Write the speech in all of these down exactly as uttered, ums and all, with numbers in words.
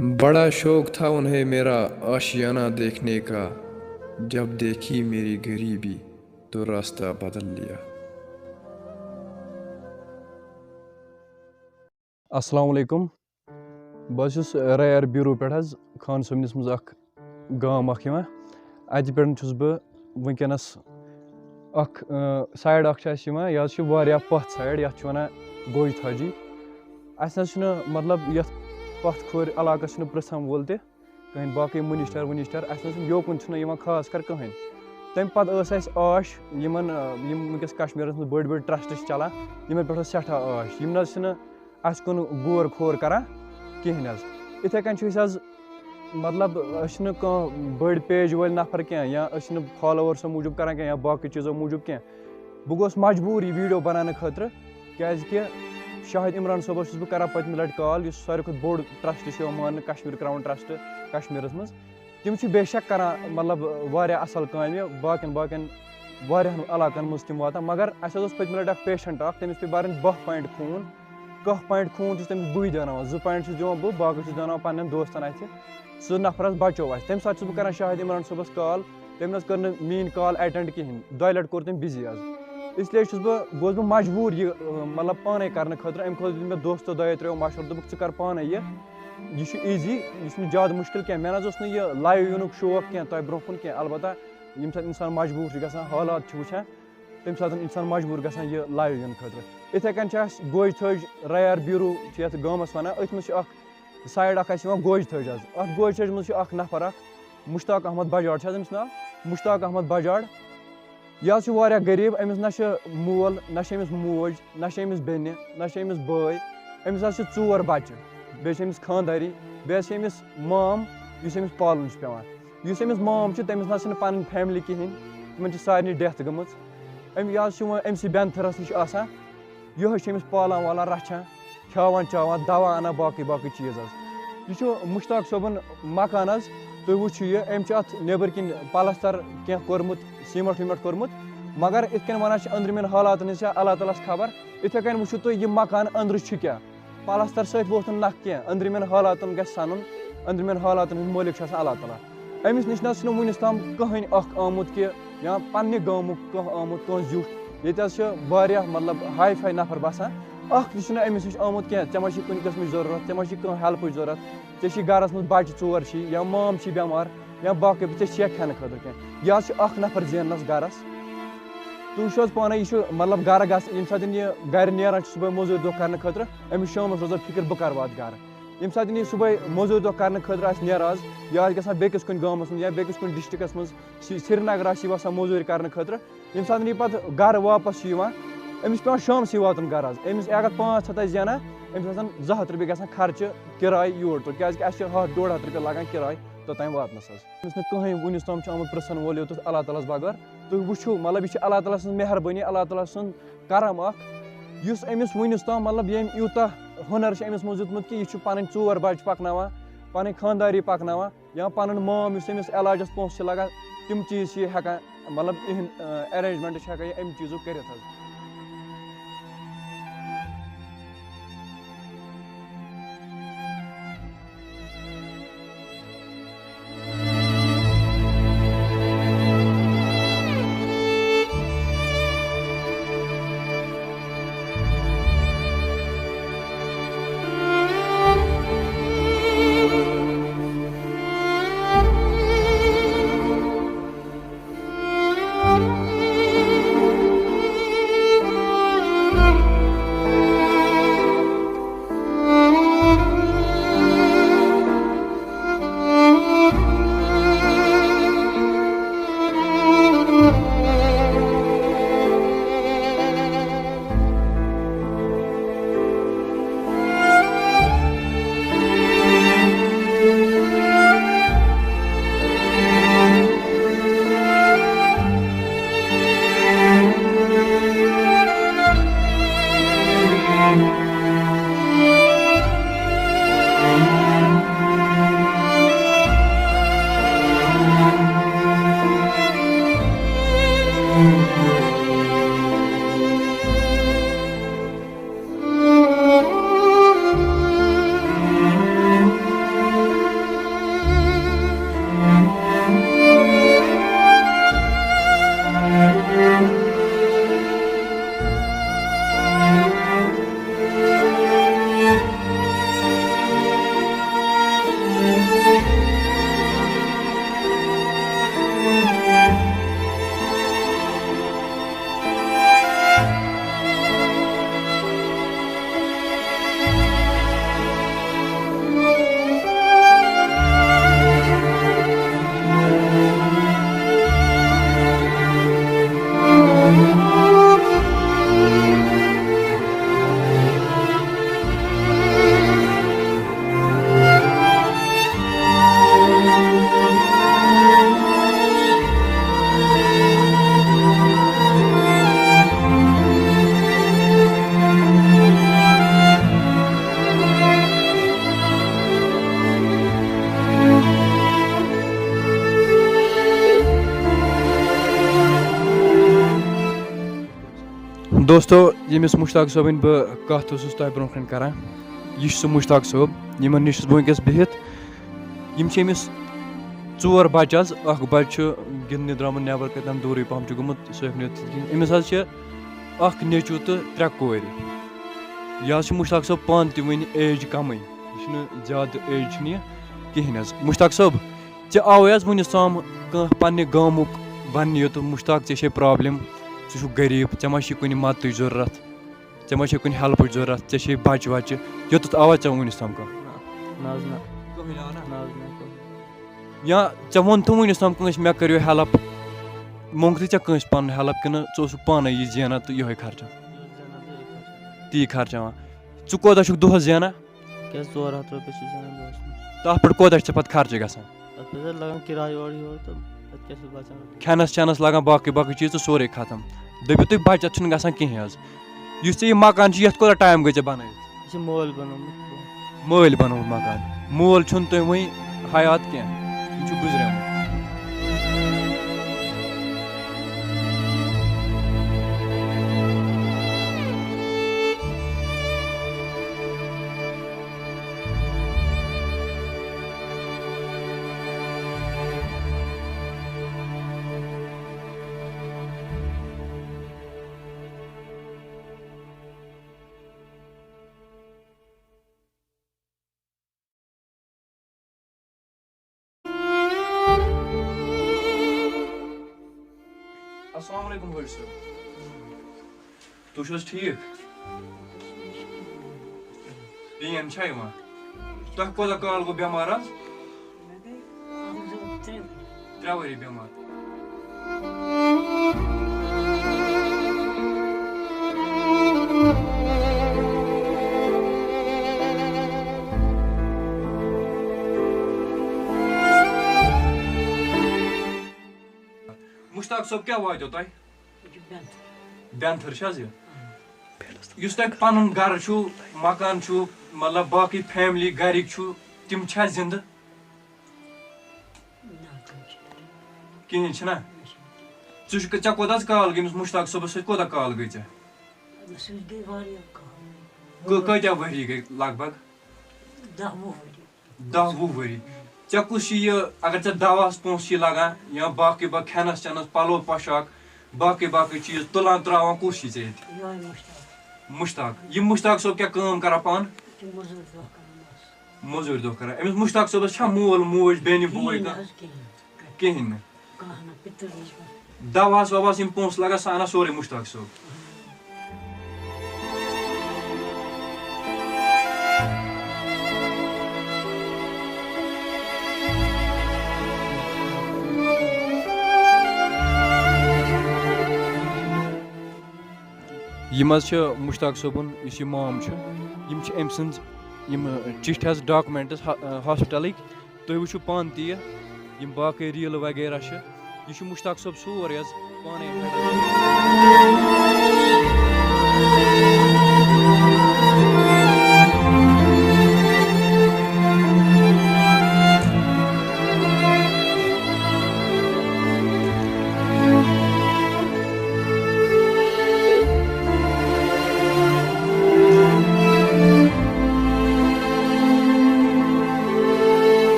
बड़ा शौक था उन्हें मेरा आशियाना देखने का, जब देखी मेरी गरीबी तो रास्ता बदल लिया। السلام علیکم۔ بہٕ حظ چھُس ریر بیوٗرو پٮ۪ٹھ حظ، خان صٲبنِس منٛز اکھ گام اکھ یِوان۔ اَتہِ پٮ۪ٹھ چھُس بہٕ وٕنکیٚنَس اکھ، اۭں، سایڈ اکھ چھِ اَسہِ یِوان، یہِ حظ چھِ واریاہ پَتھ سایڈ، یَتھ چھِ وَنان گوج تھاجی۔ اَسہِ نہ حظ چھُنہٕ، مطلب، یَتھ پَتھ کھورِ علاقَس چھُنہٕ پرٛژھَن وول تہِ کٕہٕنۍ، باقٕے مٔنِسٹَر ؤنِسٹَر، اَسہِ نہ حظ چھُنہٕ یوکُن چھُنہٕ یِوان خاص کر کٕہٕنۍ۔ تَمہِ پَتہٕ ٲس اَسہِ آش یِمَن، اۭں، یِم وٕنکیٚس کشمیٖرَس منٛز بٔڑۍ بٔڑۍ ٹرٛسٹ چھِ چَلان، یِمَن پٮ۪ٹھ ٲس سٮ۪ٹھاہ آش، یِم نہ حظ چھِنہٕ اَسہِ کُن غور کھور کران کِہیٖنۍ حظ۔ یِتھَے کٔنۍ چھِ أسۍ حظ، مطلب، أسۍ چھِنہٕ کانٛہہ بٔڑۍ پیج وٲلۍ نفر کینٛہہ، یا أسۍ چھِنہٕ فالوورسو موٗجوٗب کران کینٛہہ، یا باقٕے چیٖزو موٗجوٗب کینٛہہ۔ بہٕ گوٚوُس مجبوٗر یہِ ویٖڈیو بناونہٕ خٲطرٕ، کیٛازِکہِ شاہد عمران صٲبَس چھُس بہٕ کران پٔتمہِ لَٹہِ کال، یُس ساروی کھۄتہٕ بوٚڑ ٹرٛسٹ چھُ یِوان ماننہٕ، کشمیٖر کراوُن ٹرٛسٹ کشمیٖرَس منٛز۔ تِم چھِ بے شک کران، مطلب، واریاہ اصل کامہِ باقین باقین واریاہن علاقن منٛز تِم واتان، مگر اسہِ حظ اوس پٔتمہِ لٹہِ اکھ پیشنٹ اکھ، تٔمِس پیٚیہِ برٕنۍ باہ پوینٹ خوٗن، کاہ پوینٹ خوٗن چھُس تٔمِس بٕے دیٛاوناوان، زٕ پوینٹ چھُس دِوان بہٕ، باقٕے چھُس دیٛاوناوان پننٮ۪ن دوستن اتھِ۔ سُہ نفر حظ بچوو اسہِ، تمہِ ساتہٕ چھُس بہٕ کران شاہد عمران صٲبس کال، تٔمۍ نہ حظ کٔر نہٕ میٲنۍ کال اٹینڈ کِہینۍ، دۄیہِ لٹہِ کوٚر تٔمۍ بِزی حظ۔ اس لیے چھُس بہٕ، گوس بہٕ مجبوٗر یہِ، مطلب، پانے کرنہٕ خٲطرٕ۔ امہِ خٲطرٕ دیُت مےٚ دوستو دۄیو ترٛیو مشورٕ، دوٚپُکھ، ژٕ کر پانے یہِ، یہِ چھُ ایٖزی، یہِ چھُنہٕ زیادٕ مُشکِل کینٛہہ۔ مےٚ نہ حظ اوس نہٕ یہِ لایِو یِنُک شوق کینٛہہ تۄہہِ برونٛہہ کُن کینٛہہ، البتہ ییٚمہِ ساتہٕ اِنسان مجبوٗر چھُ گژھان، حالات چھُ وٕچھان، تَمہِ ساتہٕ اِنسان مجبوٗر گژھان یہِ لایِو یِنہٕ خٲطرٕ۔ یِتھَے کٔنۍ چھِ اَسہِ گوجہِ تھٔج، رَیار بیٖروٗ چھِ یَتھ گامَس وَنان، أتھۍ منٛز چھِ اَکھ سایِڈ اَکھ اَسہِ یِوان گوجہِ تھٔج حظ۔ اَتھ گوجہِ تھٔج منٛز چھُ اَکھ نفر اَکھ، مُشتاق احمد بجاڑ چھِ حظ أمِس ناو، مُشتاق احمد بجاڑ۔ یہِ حظ چھُ واریاہ غریٖب، أمِس نہ چھِ مول، نہ چھِ أمِس موج، نہ چھِ أمِس بیٚنہِ، نہ چھِ أمِس بٲے۔ أمِس حظ چھِ ژور بَچہِ، بیٚیہِ چھِ أمِس خانٛداری، بیٚیہِ حظ چھِ أمِس مام، یُس أمِس پالُن چھُ پٮ۪وان۔ یُس أمِس مام چھُ، تٔمِس نہ حظ چھِنہٕ پَنٕنۍ فیملی کِہیٖنۍ، تِمَن چھِ سارنٕے ڈیتھ گٔمٕژ۔ أمۍ، یہِ حظ چھِ وۄنۍ أمۍ سٕے بٮ۪نتھٕرَس نِش آسان۔ یِہوٚے چھِ أمِس پالان والان، رَچھان، کھیٛاوان چاوان، دَوا اَنان، باقٕے باقٕے چیٖز حظ۔ یہِ چھُ مُشتاق صٲبُن مکان حظ۔ تُہۍ وٕچھِو یہِ، أمۍ چھُ اَتھ نیٚبٕرۍ کِنۍ پَلَستَر کینٛہہ کوٚرمُت، سیٖمَٹھ ویٖمَٹھ کوٚرمُت، مگر یِتھ کٔنۍ وَنان چھِ، أنٛدرِمٮ۪ن حالاتَن ہِنٛز چھےٚ اللہ تعالیٰ ہَس خبر۔ یِتھَے کٔنۍ وٕچھِو تُہۍ، یہِ مکان أنٛدرٕ چھُ کیٛاہ، پَلَستَر سۭتۍ ووتھ نہٕ نَکھ کینٛہہ، أنٛدرِمٮ۪ن حالاتَن گژھِ سَنُن، أنٛدرِمٮ۪ن حالاتَن ہُنٛد مٲلِک چھُ آسان اللہ تعالیٰ۔ أمِس نِش نہ حظ چھُنہٕ وٕنیُس تام کٕہٕنۍ اَکھ آمُت کہِ، یا پنٛنہِ گامُک کانٛہہ آمُت، کانٛہہ زیُٹھ۔ ییٚتہِ حظ چھِ واریاہ، مطلب، ہاے فاے نفر بسان، اَکھ تہِ چھُنہٕ أمِس نِش آمُت کینٛہہ، ژےٚ ما چھِ کُنہِ قٕسمٕچ ضروٗرت، ژےٚ ما چھِ کانٛہہ ہیلپٕچ ضروٗرت، ژےٚ چھی گَرَس منٛز بَچہِ ژور چھی یا مام چھی بٮ۪مار یا باقٕے، ژےٚ چھِیا کھٮ۪نہٕ خٲطرٕ کینٛہہ۔ یہِ حظ چھُ اَکھ نفر زیننَس گَرَس۔ تُہۍ وٕچھِو حظ پانَے، یہِ چھُ، مطلب، گَرٕ گژھ-، ییٚمہِ ساتہٕ یہِ گَرِ نیران چھُ صُبحٲے مٔزوٗرۍ دۄہ کَرنہٕ خٲطرٕ، أمِس شامَس روزان فِکِر بہٕ کَر واتہٕ گَرٕ۔ ییٚمہِ ساتہٕ یہِ صُبحٲے مٔزوٗرۍ دۄہ کَرنہٕ خٲطرٕ آسہِ نیران حظ، یا آسہِ گژھان بیٚکِس کُنہِ گامَس منٛز یا بیٚکِس کُنہِ ڈِسٹِرٛکَس منٛز، سری-، سرینگر آسہِ یہِ وَسان مٔزوٗرۍ کَرنہٕ خٲطرٕ، ییٚمہِ ساتہٕ یہِ پَتہٕ گَرٕ واپَس چھُ یِوان، أمِس چھُ پٮ۪وان شامسٕے واتُن گَرٕ حظ۔ أمِس اگر پانٛژھ ہَتھ آسہِ زینان، أمِس آسَن زٕ ہَتھ رۄپیہِ گژھان خرچہٕ کِراے یور تور، کیٛازِکہِ اَسہِ چھِ ہَتھ ڈۄڈ ہَتھ رۄپیہِ لَگان کِراے توٚتام واتنَس حظ۔ أمِس نہٕ کٕہٕنۍ وٕنیُس تام چھُ آمُت پرٛژھَن وول یوٚتَتھ اللہ تعالیٰ ہَس بغٲر۔ تُہۍ وٕچھِو، مطلب، یہِ چھِ اللہ تعالیٰ سٕنٛز مہربٲنی، اللہ تعالیٰ سٕنٛز کرم اکھ، یُس أمِس وٕنیُس تام، مطلب، ییٚمۍ یوٗتاہ ہُنر چھُ أمِس منٛز دیُتمُت کہِ یہِ چھُ پنٕنۍ ژور بچہِ پکناوان، پنٕنۍ خانٛداری پکناوان، یا پنُن مام یُس أمِس علاجس پونٛسہٕ چھِ لگان، تِم چیٖز چھِ یہِ ہٮ۪کان، مطلب، یِہِنٛد، اہ، arrangement چھِ ہٮ۪کان یہِ اَمہِ چیٖزُک کٔرِتھ حظ۔ دوستو، ییٚمِس مُشتاق صٲبٕنۍ بہٕ کَتھ اوسُس تۄہہِ برونٛہہ کَنہِ کَران، یہِ چھُ سُہ مُشتاق صٲب، یِمَن نِش چھُس بہٕ وٕنکیٚس بِہِتھ۔ یِم چھِ أمِس ژور بَچہِ حظ، اَکھ بَچہِ چھُ گِنٛدنہِ درٛامُت نٮ۪بَر کَتٮ۪ن، دوٗرٕے پَہَم چھُ گوٚمُت، سُہ ہیوٚک نہٕ یِتھ کِہیٖنۍ۔ أمِس حظ چھِ اَکھ نیٚچوٗ تہٕ ترٛےٚ کورِ۔ یہِ حظ چھُ مُشتاق صٲب پانہٕ تہِ وٕنہِ ایج کَمٕے، یہِ چھُنہٕ زیادٕ ایج چھُنہٕ یہِ کِہیٖنۍ حظ۔ مُشتاق صٲب، ژےٚ آوے حظ وُنیُس تام کانٛہہ پننہِ گامُک وننہِ یوٚت، مُشتاق، ژےٚ چھے پرابلم، ژٕ چھُکھ غریٖب، ژےٚ ما چھے کُنہِ مدتٕچ ضروٗرت، ژےٚ ما چھے کُنہِ ہیلپٕچ ضروٗرت، ژےٚ چھے بچہِ وچہِ، یوٚتتھ آوا ژےٚ وُنیُس تام کانٛہہ؟ نہ، نہ حظ نہ۔ کٕہٕنۍ آو نہ؟ نہ حظ نہ، کٕہٕنۍ۔ یا ژےٚ ووٚن تھوٚو وُنیُس تام کٲنٛسہِ، مےٚ کٔرِو ہیلپ، موٚنٛگتھٕے ژےٚ کٲنٛسہِ پنُن ہیلپ کِنہٕ ژٕ اوسُکھ پانے یہِ زینان تہٕ یِہوٚے خرچان؟ تی خرچاوان۔ ژٕ کوتاہ چھُکھ دۄہس زینان؟ کیٛاہ ژور ہَتھ رۄپیہِ چھِ زینان دۄہَس منٛز؟ تَتھ پٮ۪ٹھ کوتاہ چھِ ژےٚ پَتہٕ خرچہٕ گژھان؟ تَتھ پٮ۪ٹھ حظ لَگان کِراے اورٕ یورٕ تہٕ پَتہٕ کیٛاہ چھُ بَچان؟ کھٮ۪نَس چٮ۪نَس لَگان باقٕے باقٕے چیٖز تہٕ سورُے ختم۔ دٔپِو تُہۍ بَچَتھ چھُنہٕ گژھان کِہیٖنۍ حظ۔ یُس ژےٚ یہِ مکان چھُ، یَتھ کوتاہ ٹایم گٔے ژےٚ بَنٲوِتھ؟ یہِ چھِ مٲلۍ بَنومُت۔ مٲلۍ بَنومُت مکان۔ مول چھُنہٕ تُہۍ وۄنۍ حیات کینٛہہ، یہِ چھُ گُزریومُت۔ السلام علیکم حٲج صٲب، تُہۍ چھِو حظ ٹھیٖک؟ پین چھا یِوان؟ تۄہہِ کوٗتاہ کال گوٚو بٮ۪مار حظ؟ مےٚ گٔے اَکھ زٕ ترٛےٚ ؤری۔ ترٛےٚ ؤری بٮ۪مار۔ مشتاق صٲب، کیٛاہ واتیو تۄہہِ؟ یہِ چھُ بینتھٕر۔ بینتھٕر چھِ حظ یہِ؟ یُس تۄہہِ پَنُن گَرٕ چھُو، مکان چھُو، مطلب باقٕے فیملی گَرِکۍ چھُو، تِم چھا زِندٕ؟ نہ، تِم چھِ۔ کِہیٖنۍ چھِنہ؟ نہ چھِ۔ ژٕ چھُکھ، ژےٚ کوٗتاہ حظ کال گٔے أمِس مشتاق صٲبَس سۭتۍ، کوٗتاہ کال گٔے ژےٚ؟ أمِس سۭتۍ گٔے واریاہ کال۔ کٲ-، کۭتیٛاہ ؤری گٔے لگ بگ؟ دَہ وُہ ؤری۔ دَہ وُہ ؤری۔ ژےٚ کُس چھُ یہِ، اگر ژےٚ دواہَس پونٛسہٕ چھِ لَگان یا باقٕے با-، کھٮ۪نَس چٮ۪نَس، پَلو پۄشاک، باقٕے باقٕے چیٖز تُلان ترٛاوان، کُس چھُے ژےٚ ییٚتہِ؟ یِہوٚے مشتاق۔ مشتاق۔ یہِ مشتاق صٲب کیٛاہ کٲم کَران پانہٕ؟ یہِ چھُ مٔزوٗرۍ دۄہ کَران بَس۔ مٔزوٗرۍ دۄہ کَران۔ أمِس مشتاق صٲبَس چھا مول موج، بیٚنہِ بوے کِہیٖنۍ نہ کانٛہہ؟ حظ، کِہیٖنۍ۔ کِہیٖنۍ نہٕ۔ کانٛہہ نہٕ، پِتُر یِوان۔ دواہَس وواہَس یِم پونٛسہٕ لَگان، سُہ اَنان سورُے مشتاق صٲب۔ یِم حظ چھِ مشتاق صٲبُن، یُس یہِ مام چھُ، یِم چھِ أمۍ سٕنٛز یِم چِٹھۍ حظ، ڈاکومٮ۪نٛٹٕس ہا-، ہاسپِٹَلٕکۍ۔ تُہۍ وٕچھِو پانہٕ تہِ یہِ، یِم باقٕے ریٖلہٕ وغیرہ چھِ۔ یہِ چھُ مُشتاق صٲب سورُے حظ پانَے ہٮ۪نٛڈٕل۔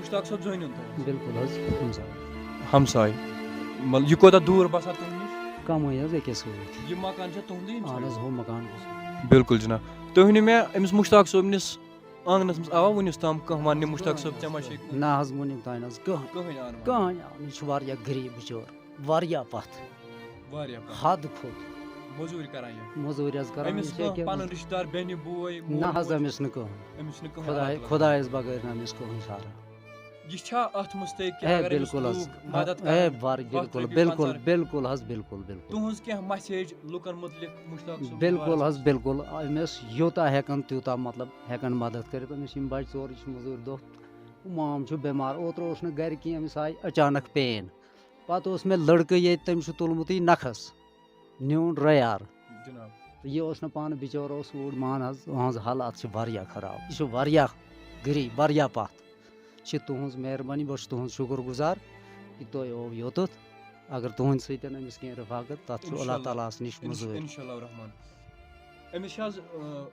مشتاق صٲب زٲنِو تُہۍ؟ بِلکُل حظ، ہمساے۔ ہمساے۔ مطلب، یہِ کوٗتاہ دوٗر باسان تُہُنٛد نِش؟ کمٕے حظ، أکِس سۭتۍ۔ یہِ مکان چھا تُہُنٛدُے أمۍ اہن سُنٛد؟ حظ، ہُہ مکان گوٚژھ۔ بِلکُل جناب۔ تُہۍ ؤنِو مےٚ، أمِس مشتاق صٲبنِس آنٛگنَس منٛز آوا وُنیُس تام کانٛہہ وَننہِ، مشتاق صٲب، ژےٚ ما چھے کانٛہہ؟ نہ حظ، وُنیُک تام نہ حظ کٕہٕنۍ۔ کٕہٕنۍ آو نہٕ وَننہٕ۔ کٕہٕنۍ آو نہٕ، یہِ چھُ واریاہ غریٖب بِچور، واریاہ پَتھ۔ واریاہ پَتھ۔ حد کھۄتہٕ۔ مٔزوٗرۍ کران یہِ۔ مٔزوٗرۍ حظ کران، أمِس یہِ چھِ کانٛہہ أکیٛاہ پَنُن رِشتہٕ دار، بیٚنہِ، بوے، مول، نہ حظ، موج؟ أمِس نہٕ کٕہٕنۍ۔ أمِس چھُنہٕ کٕہٕنۍ خۄداے، اَتھ لَگان۔ خۄدایَس بغٲر نہٕ أمِس کٕہٕنۍ سہارا۔ یہِ چھا اَتھ مُستحق کہِ اے، اگر أمِس بِلکُل حظ۔ لوٗکھ مدد اے، کرن، بَر-، ہَتھ بِلکُل، رۄپیہِ بِلکُل، خرچن؟ بِلکُل حظ، بِلکُل، بِلکُل۔ تُہٕنٛز کینٛہہ message لُکن مُتعلِق مشتاق صٲب بِلکُل بارس حظ، منٛز؟ بِلکُل۔ أمِس یوٗتاہ ہٮ۪کن، تیوٗتاہ، مطلب، ہٮ۪کن مدد کٔرِتھ۔ أمِس چھِ یِم بچہِ ژورے، یہِ چھُ مٔزوٗرۍ دۄہ۔ مام چھُ بٮ۪مار، اوترٕ اوس نہٕ گرِ کینٛہہ، أمِس آیہِ اچانک pain۔ پتہٕ اوس مےٚ لڑکہٕ ییٚتہِ، تٔمۍ چھُ تُلمُتٕے نکھس، نیوٗن رَیار۔ جناب۔ تہٕ یہِ اوس نہٕ پانہٕ بِچور، اوس اوٗرۍ مان حظ، أہنٛز حالات چھِ واریاہ خراب۔ یہِ چھُ واریاہ غریٖب، واریاہ پتھ۔ چھِ تُہٕنٛز مہربٲنی، بہٕ چھُس تُہُنٛد شُکُر گُزار کہِ تُہۍ آو یوٚتَتھ۔ اگر تُہٕنٛدِ سۭتۍ أمِس کینٛہہ رفاقت، تَتھ چھُ اللہ تعالیٰ ہَس نِش مٔزوٗرۍ۔ انشاء اللہ الرحمن۔ أمِس چھِ حظ، آ،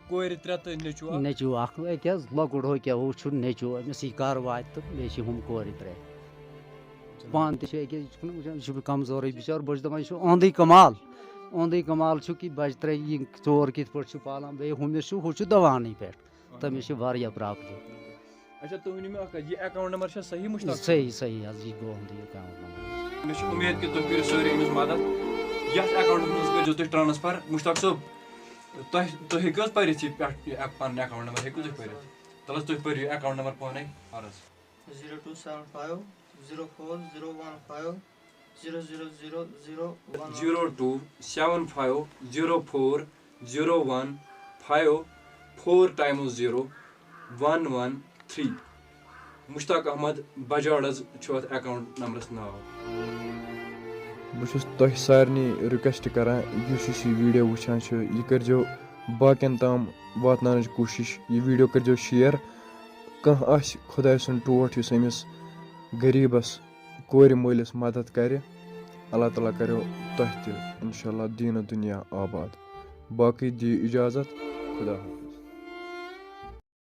کورِ ترٛےٚ تہٕ نیٚچوٗ اَکھ؟ نیٚچوٗ اَکھ، أکیٛاہ حظ لۄکُٹ ہُہ کیٛاہ ہُہ چھُ نیٚچوٗ، أمِس یی کَر واتہِ تہٕ بیٚیہِ چھِ ہُم کورِ ترٛےٚ۔ پانہٕ تہِ چھُ أکیٛاہ، یہِ چھُنہٕ وٕچھان، یہِ چھُ کمزورٕے بِچور۔ بہٕ چھُس دَپان، یہِ چھُ اوٚنٛدُے کمال، اوٚنٛدُے کمال چھُ کہِ بَچہٕ ترٛےٚ یِم ژور کِتھ پٲٹھۍ چھُ پالان، بیٚیہِ ہُمِس چھُ، ہُہ چھُ دَوانٕے پٮ۪ٹھ، تٔمِس چھِ واریاہ پرٛابلِم۔ اچھا، تُہۍ ؤنِو مےٚ اکھ کَتھ، یہِ اکاونٹ نمبر چھا صحیح مُشتاق صٲب؟ صحیح، صحیح حظ، یہِ گوٚو اوٚنٛدُے اکاونٹ نمبر۔ مےٚ چھِ اُمید کہِ تُہۍ کٔرِو سٲری أمِس مدد۔ یَتھ اکاونٹَس منٛز کٔرۍزیو تُہۍ ٹرانسفر۔ مُشتاق صٲب، تۄہہِ، تُہۍ ہیٚکِو حظ پٔرِتھ یہِ پٮ۪ٹھ، یہِ اک-، پَنُن اکاونٹ نمبر ہیٚکِو تُہۍ پٔرِتھ؟ تَلہٕ حظ، تُہۍ پٔرِو یہِ اکاونٹ نمبر پانَے۔ عرض۔ zero two seven five zero four zero one five zero zero zero zero one one. Zero two seven five zero four zero one five four times zero one one three۔ Mushtaq Ahmad بجاڑ حظ چھُ اَتھ account نمبرَس ناو۔ بہٕ چھُس تۄہہِ سارنٕے request کران، یُس یُس یہِ ویٖڈیو وٕچھان چھُ، یہِ کٔرۍزیو باقیَن تام واتناونٕچ کوٗشِش۔ یہِ ویٖڈیو کٔرۍزیو شِیَر۔ کانٛہہ آسہِ خۄداے سُنٛد ٹوٹھ یُس أمِس غریٖبَس کورِ مٲلِس مدد کرِ، اللہ تعالیٰ کریو تۄہہِ تہِ انشاءاللہ دیٖن و دُنیا آباد۔ باقٕے دِیِو اجازت، خدا حافظ۔